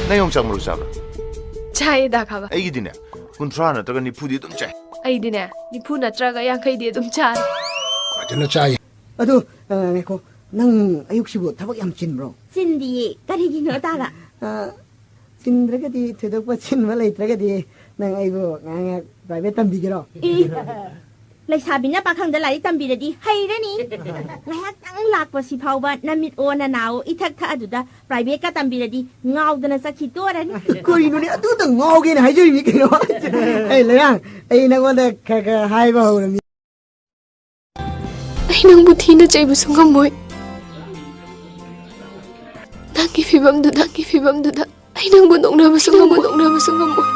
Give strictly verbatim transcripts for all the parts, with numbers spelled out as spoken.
ꯅꯪ ꯌꯣꯡꯆꯥꯛ ꯃꯔꯨ ꯆꯥꯕ꯭ꯔꯥ? ꯆꯥꯏꯌꯦ, ꯗꯥ ꯈꯥꯕ꯫ ꯑꯩꯒꯤꯗꯤꯅꯦ, ꯀꯨꯟꯊ꯭ꯔꯥ ꯅꯠꯇ꯭ꯔꯒ ꯅꯤꯐꯨꯗꯤ ꯑꯗꯨꯝ ꯆꯥꯏ꯫ ꯑꯩꯗꯤꯅꯦ, ꯅꯤꯐꯨ ꯅꯠꯇ꯭ꯔꯒ ꯌꯥꯡꯈꯩꯗꯤ ꯑꯗꯨꯝ ꯆꯥꯔꯦ꯫ ꯐꯖꯅ ꯆꯥꯏ꯫ ꯑꯗꯨ, ꯑ, ꯉꯥꯏꯈꯣ, ꯅꯪ ꯑꯌꯨꯛꯁꯤꯕꯨ ꯊꯕꯛ ꯌꯥꯝ ꯆꯤꯟꯕ꯭ꯔꯣ? ꯆꯤꯟꯗꯤꯌꯦ꯫ ꯀꯔꯤꯒꯤꯅꯣ, ꯇꯥꯗ? ꯑ, ꯆꯤꯟꯗ꯭ꯔꯒꯗꯤ, ꯊꯣꯏꯗꯣꯛꯄ ꯆꯤꯟꯕ ꯂꯩꯇ꯭ꯔꯒꯗꯤ, ꯅꯪ ꯑꯩꯕꯨ ꯉꯥꯏꯍꯥꯛ ꯉꯥꯏꯍꯥꯛ private ꯇꯝꯕꯤꯒꯦꯔꯣ? ꯏ, ꯂꯩꯁꯥꯕꯤꯅ ꯄꯥꯈꯪꯗ ꯂꯥꯏꯔꯤꯛ ꯇꯝꯕꯤꯔꯗꯤ ꯍꯩꯔꯅꯤ꯫ ꯉꯥꯏꯍꯥꯛꯇꯪ ꯂꯥꯛꯄꯁꯤ ꯐꯥꯎꯕ ꯅꯃꯤꯠ ꯑꯣ ꯅꯅꯥ ꯑꯣ ꯏꯊꯛ ꯊꯛꯑꯗꯨꯗ private ꯀ ꯇꯝꯕꯤꯔꯗꯤ ꯉꯥꯎꯗꯅ ꯆꯠꯈꯤ ꯇꯣꯔꯅꯤ꯫ ꯀꯔꯤꯅꯣꯅꯦ, ꯑꯗꯨꯗ ꯉꯥꯎꯒꯦꯅ ꯍꯥꯏꯖꯔꯤꯅꯤ ꯀꯩꯅꯣ꯫ ꯑꯩ ꯂꯩꯔꯥꯡ, ꯑꯩ ꯅꯉꯣꯟꯗ ꯈꯔ ꯈꯔ ꯍꯥꯏꯕ ꯍꯧꯔꯝꯃꯤ꯫ ꯑꯩ ꯅꯪꯕꯨ ꯊꯤꯅ ꯆꯩꯕꯁꯨ ꯉꯝꯃꯣꯏ꯫ ꯅꯪꯒꯤ ꯐꯤꯕꯝꯗꯨ, ꯅꯪꯒꯤ ꯐꯤꯕꯝꯗꯨꯗ ꯑꯩ ꯅꯪꯕꯨ ꯅꯣꯛꯅꯕꯁꯨ ꯉꯝꯃꯣꯏ, ꯅꯣꯛꯅꯕꯁꯨ ꯉꯝꯃꯣꯏ꯫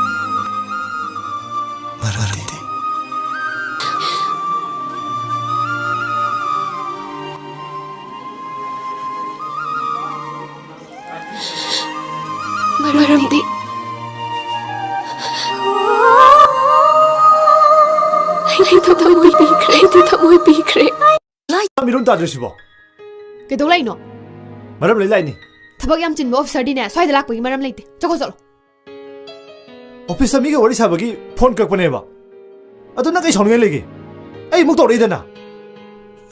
ꯃꯔꯝꯗꯤ? ꯃꯔꯝꯗꯤ ꯑꯩꯗꯤ ꯊꯃꯣꯏ ꯄꯤꯈ꯭ꯔꯦ, ꯑꯩꯗꯤ ꯊꯃꯣꯏ ꯄꯤꯈ꯭ꯔꯦ꯫ ꯃꯤꯔꯣꯟ ꯇꯥꯗ꯭ꯔꯤꯁꯤꯕꯣ? ꯀꯩꯗꯧ ꯂꯩꯅꯣ? ꯃꯔꯝ ꯂꯩ ꯂꯥꯛꯏꯅꯤ꯫ ꯊꯕꯛ ꯌꯥꯝ ꯆꯤꯟꯕ officerꯗꯤꯅꯦ, ꯁ꯭ꯋꯥꯏꯗ ꯂꯥꯛꯄꯒꯤ ꯃꯔꯝ ꯂꯩꯇꯦ꯫ ꯆꯠꯈꯣ, ꯆꯠꯂꯣ꯫ Officeꯇ ꯃꯤꯒ ꯋꯥꯔꯤ ꯁꯥꯕꯒꯤ phone ꯀꯛꯄꯅꯦꯕ꯫ ꯑꯗꯨ ꯅꯪ ꯀꯩ ꯁꯥꯎꯅꯤꯡꯉꯥꯏ ꯂꯩꯒꯦ? ꯑꯩ ꯑꯃꯨꯛ ꯇꯧꯔꯛꯏꯗꯅ꯫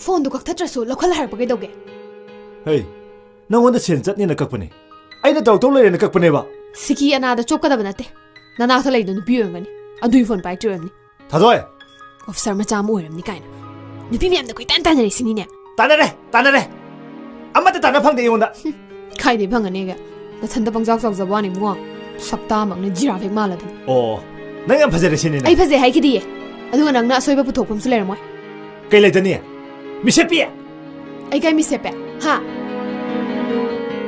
Phoneꯗꯨ ꯀꯛꯊꯠꯇ꯭ꯔꯁꯨ ꯂꯧꯈꯠꯂ ꯍꯥꯏꯔꯛꯄ ꯀꯩꯗꯧꯒꯦ? ꯍꯩ, ꯅꯪꯉꯣꯟꯗ ꯁꯦꯜ ꯆꯠꯅꯦꯅ ꯀꯛꯄꯅꯦ꯫ ꯑꯩꯅ ꯇꯧꯔꯛꯇꯧ ꯂꯩꯔꯦꯅ ꯀꯛꯄꯅꯦꯕ꯫ ꯁꯤꯀꯤ ꯑꯅꯥꯗ ꯆꯣꯞꯀꯗꯕ ꯅꯠꯇꯦ꯫ ꯅꯅꯥꯛꯇ ꯂꯩꯗꯣ ꯅꯨꯄꯤ ꯑꯣꯏꯔꯝꯒꯅꯤ꯫ ꯑꯗꯨꯒꯤ phone ꯄꯥꯏꯔꯛꯇ꯭ꯔꯤ ꯑꯣꯏꯔꯝꯅꯤ꯫ ꯊꯥꯗꯣꯏ! Officer ꯃꯆꯥ ꯑꯃ ꯑꯣꯏꯔꯝꯅꯤ ꯀꯥꯏꯅ꯫ ꯅꯨꯄꯤ ꯃꯌꯥꯝꯅ ꯀꯣꯏꯇꯥꯟ ꯇꯥꯟꯅꯔꯤꯁꯤꯅꯤꯅꯦ꯫ ꯇꯥꯟꯅꯔꯦ! ꯇꯥꯟꯅꯔꯦ! ꯑꯃꯠꯇ ꯇꯥꯟꯅ ꯐꯪꯗꯦ ꯑꯩꯉꯣꯟꯗ꯫ ꯍꯨꯝ, ꯀꯥꯏꯗꯩ ꯐꯪꯒꯅꯤꯒꯦ? ꯅꯊꯟꯗ ꯄꯪꯆꯥꯎ ꯆꯥꯎꯖꯕ ꯋꯥꯅꯤ ꯏꯕꯨꯡꯉꯣ꯫ ꯁꯛꯇꯥꯃꯛꯅ giraffe ꯍꯦꯛ ꯃꯥꯜꯂꯗꯅ꯫ ꯑꯣ, ꯅꯪ ꯌꯥꯝ ꯐꯖꯔꯦ ꯁꯤꯅꯤꯅꯦ꯫ ꯑꯩ ꯐꯖꯩ ꯍꯥꯏꯈꯤꯗꯤꯌꯦ꯫ ꯑꯗꯨꯒ ꯅꯪꯅ ꯑꯁꯣꯏꯕ ꯄꯨꯊꯣꯛꯄ ꯑꯃꯁꯨ ꯂꯩꯔꯝꯃꯣꯏ꯫ ꯀꯩ ꯂꯩꯇꯅꯤ? ꯃꯤꯁꯦꯞꯄꯤ! ꯑꯩ ꯀꯥꯏ ꯃꯤꯁꯦꯞꯄꯦ? ꯍꯥ?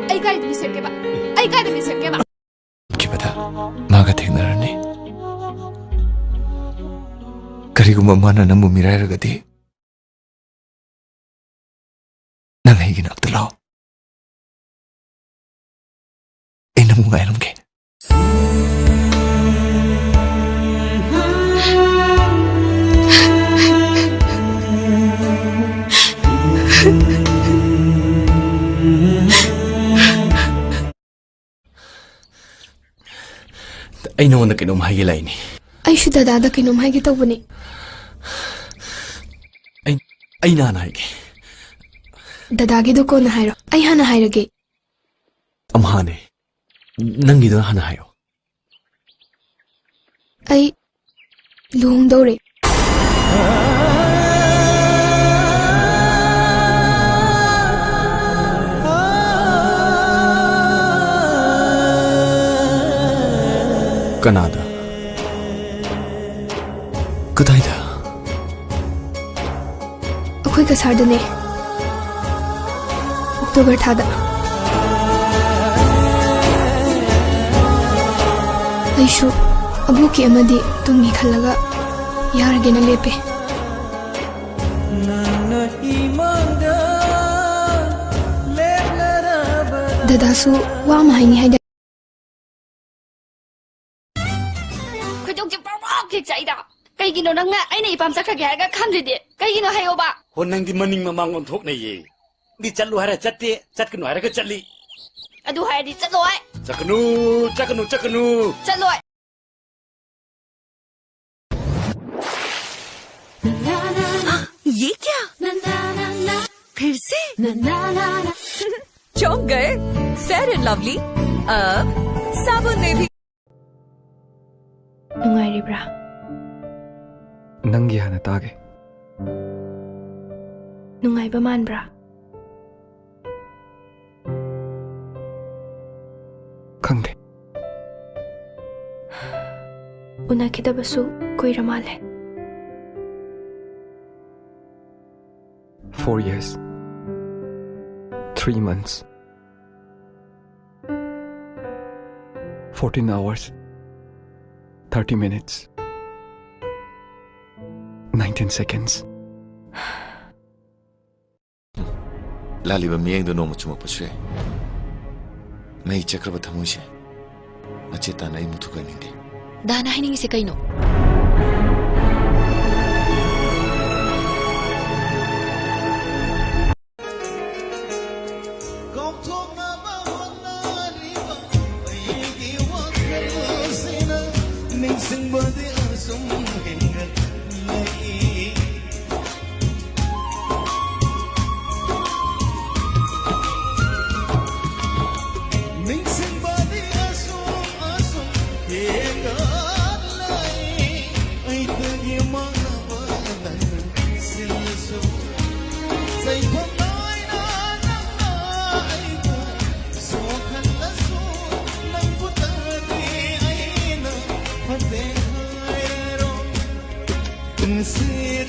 ꯑꯩ ꯀꯥꯏꯗ ꯃꯤꯁꯦꯞꯀꯦꯕ? ꯑꯩ ꯀꯥꯏꯗ ꯃꯤꯁꯦꯞꯀꯦꯕ? ꯈꯤꯕꯗ ꯃꯥꯒ ꯊꯦꯡꯅꯔꯅꯤ꯫ ꯀꯔꯤꯒꯨꯝꯕ ꯃꯥꯅ ꯅꯪꯕꯨ ꯃꯤꯔꯥꯏꯔꯒꯗꯤ, ꯅꯪ ꯑꯩꯒꯤ ꯅꯥꯛꯇ ꯂꯥꯛꯑꯣ꯫ ꯑꯩ ꯅꯪꯕꯨ ꯉꯥꯏꯔꯝꯒꯦ꯫ ꯑꯩ ꯅꯉꯣꯟꯗ ꯀꯩꯅꯣꯝ ꯍꯥꯏꯒꯦ ꯂꯥꯛꯏꯅꯦ꯫ ꯑꯩꯁꯨ ꯗꯗꯥꯗ ꯀꯩꯅꯣꯝ ꯍꯥꯏꯒꯦ ꯇꯧꯕꯅꯦ꯫ ꯑꯩ, ꯑꯩꯅ ꯍꯥꯟꯅ ꯍꯥꯏꯒꯦ꯫ ꯗꯗꯥꯒꯤꯗꯣ ꯀꯣꯟꯅ ꯍꯥꯏꯔꯣ, ꯑꯩ ꯍꯥꯟꯅ ꯍꯥꯏꯔꯒꯦ꯫ ꯑꯝꯍꯥꯅꯦ, ꯅꯪꯒꯤꯗꯣ ꯍꯥꯟꯅ ꯍꯥꯏꯌꯣ꯫ ꯑꯩ ꯂꯨꯍꯣꯡꯗꯧꯔꯦ꯫ ꯀꯅꯥꯗ? ꯀꯗꯥꯏꯗ? ꯑꯩꯈꯣꯏ ꯀꯁꯥꯔꯗꯅꯦ꯫ ꯑꯣꯛꯇꯣꯕꯔ ꯊꯥꯗ꯫ ꯑꯩꯁꯨ ꯑꯕꯣꯛꯀꯤ ꯑꯃꯗꯤ ꯇꯨꯡꯒꯤ ꯈꯜꯂꯒ ꯌꯥꯔꯒꯦꯅ ꯂꯦꯞꯄꯦ꯫ ꯗꯗꯥꯁꯨ ꯋꯥ ꯑꯃ ꯍꯥꯏꯅꯤ ꯍꯥꯏꯗꯥꯏ? ꯈꯣꯏꯗꯧꯁꯦ ꯄ꯭ꯔꯣꯛ ꯄ꯭ꯔꯣꯛ ꯍꯦꯛ ꯆꯥꯛꯏꯗ꯫ ꯀꯩꯒꯤꯅꯣ ꯅꯪꯅ ꯑꯩꯅ ꯏꯄꯥꯝ ꯆꯠꯈ꯭ꯔꯒꯦ ꯍꯥꯏꯔꯒ ꯈꯟꯗ꯭ꯔꯤꯗꯤ? ꯀꯩꯒꯤꯅꯣ ꯍꯥꯏꯌꯣꯕ꯫ ꯍꯣ, ꯅꯪꯗꯤ ꯃꯅꯤꯡ ꯃꯃꯥꯡ ꯑꯣꯟꯊꯣꯛꯅꯩꯌꯦ꯫ ꯃꯤ ꯆꯠꯂꯨ ꯍꯥꯏꯔ ꯆꯠꯇꯦ, ꯆꯠꯀꯅꯨ ꯍꯥꯏꯔꯒ ꯆꯠꯂꯤ꯫ ꯑꯗꯨ ꯍꯥꯏꯔꯗꯤ ꯆꯠꯂꯣꯏ꯫ ꯆꯠꯀꯅꯨ, ꯆꯠꯀꯅꯨ, ꯆꯠꯀꯅꯨ꯫ ꯆꯠꯂꯣꯏ꯫ ये क्या? फिर से? चौंक गए? फेयर एंड लवली अब साबुन में भी। ꯅꯨꯡꯉꯥꯏꯔꯤꯕ꯭ꯔꯥ? ꯅꯪꯒꯤ ꯍꯥꯟꯅ ꯇꯥꯒꯦ꯫ ꯅꯨꯡꯉꯥꯏꯕ ꯃꯥꯟꯕ꯭ꯔꯥ? ꯈꯪꯗꯦ꯫ ꯎꯅꯈꯤꯗꯕꯁꯨ ꯀꯨꯏꯔ ꯃꯥꯜꯂꯦ꯫ Four years, three months, fourteen hours, thirty minutes, nineteen seconds. ꯂꯥꯜꯂꯤꯕ ꯃꯤꯠꯌꯦꯡꯗꯨ ꯅꯣꯡꯃ ꯆꯨꯝꯃꯛꯄꯁꯨ ꯌꯥꯏ꯫ ꯃꯩ ꯆꯠꯈ꯭ꯔꯕ ꯊꯃꯣꯏꯁꯦ ꯃꯆꯦꯠ ꯇꯥꯅ ꯑꯩ ꯃꯨꯠꯊꯣꯛꯍꯟꯅꯤꯡꯗꯦ꯫ ꯗꯥꯅ ꯍꯥꯏꯅꯤꯡꯉꯤꯁꯦ ꯀꯩꯅꯣ? ꯀꯥꯎꯊꯣꯛꯅꯕ ꯍꯣꯠꯅꯔꯤꯕ ꯑꯩꯒꯤ ꯋꯥꯈꯜꯁꯦ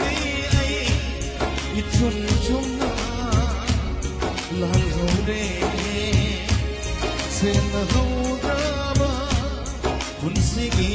ꯑꯩ ꯏꯆꯨꯝ ꯆꯨꯝꯅ ꯂꯥꯜꯍꯧꯔꯦ꯫ ꯁꯦꯟꯅꯍꯧꯗ꯭ꯔꯕ ꯄꯨꯟꯁꯤꯒꯤ